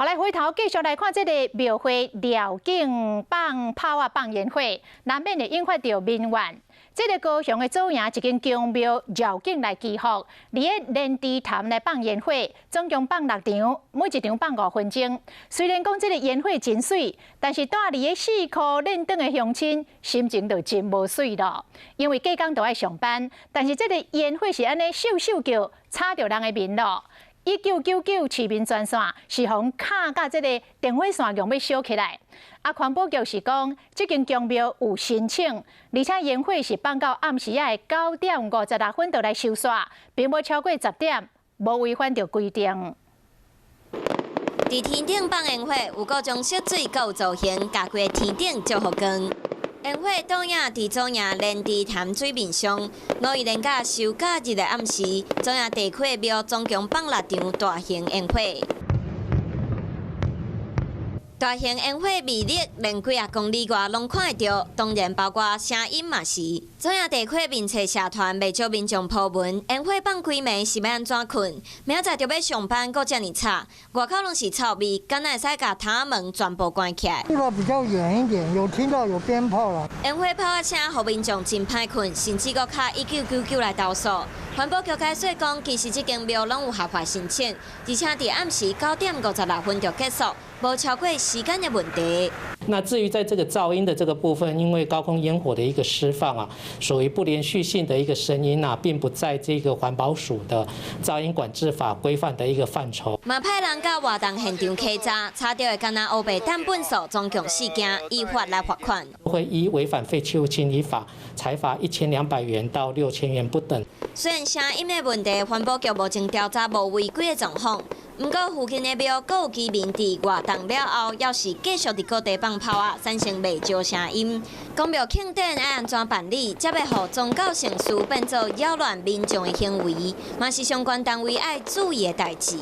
好，來回頭繼續來看這個廟會寮境放炮仔放煙火，難免會引發著民怨。這个高雄的左營一間宮廟繞境來祈福，佇咧蓮池潭來放煙火，總共放六場，每一場放5分鐘。雖然講這个煙火真媠，但是蹛佇咧四箍練轉的鄉親心情就真無媠囉。因為隔工都愛上班，但是這个煙火是按呢咻咻叫，吵著人的眠囉。1999市民專線是予人敲甲這个電話線用欲燒起來。啊，環保局是講，這間宮廟有申請，而且煙火是放到暗時仔的9點56分就來收煞，並無超過10點，無違反著規定。佇天頂放煙火，有各種色水，閣有造型，共規个天頂祝福光。煙火倒影佇左營蓮池潭水面上，五一連假收假日的暗時，左營地區的廟總共放六場大型煙火。大型煙火威力連幾仔公里外攏看會著，當然包括聲音嘛是。左營地區面冊社團袂少民眾 po 文，煙火放規暝是欲按怎睏？明仔載著欲上班，閣遮爾吵，外口攏是臭味，敢若會使共窗門全部關起來。住得比較遠一點，有聽到有鞭炮啦。煙火炮仔聲，予民眾真歹睏，甚至閣敲1999來投訴。環保局解釋講，其實這間廟攏有合法申請，而且佇暗時9點56分就結束，無超過時間的問題。那至於在這個噪音的這個部分，因為高空煙火的一個釋放啊，屬於不連續性的一個聲音啊，並不在這個環保署的噪音管制法規範的一個範疇。嘛派人到活動現場稽查，查著的敢若烏白擲糞埽，總共四件，依法來罰款。會依違反廢棄物清理法，裁罰1200元到6000元不等。雖然聲音的問題，環保局目前調查無違規的狀況，毋過附近的廟閣有居民佇活動了後，猶是繼續佇各地放炮仔，產生袂少聲音。宮廟慶典愛按怎辦理，才袂予宗教盛事變做擾亂民眾的行為，嘛是相關單位愛注意的代誌。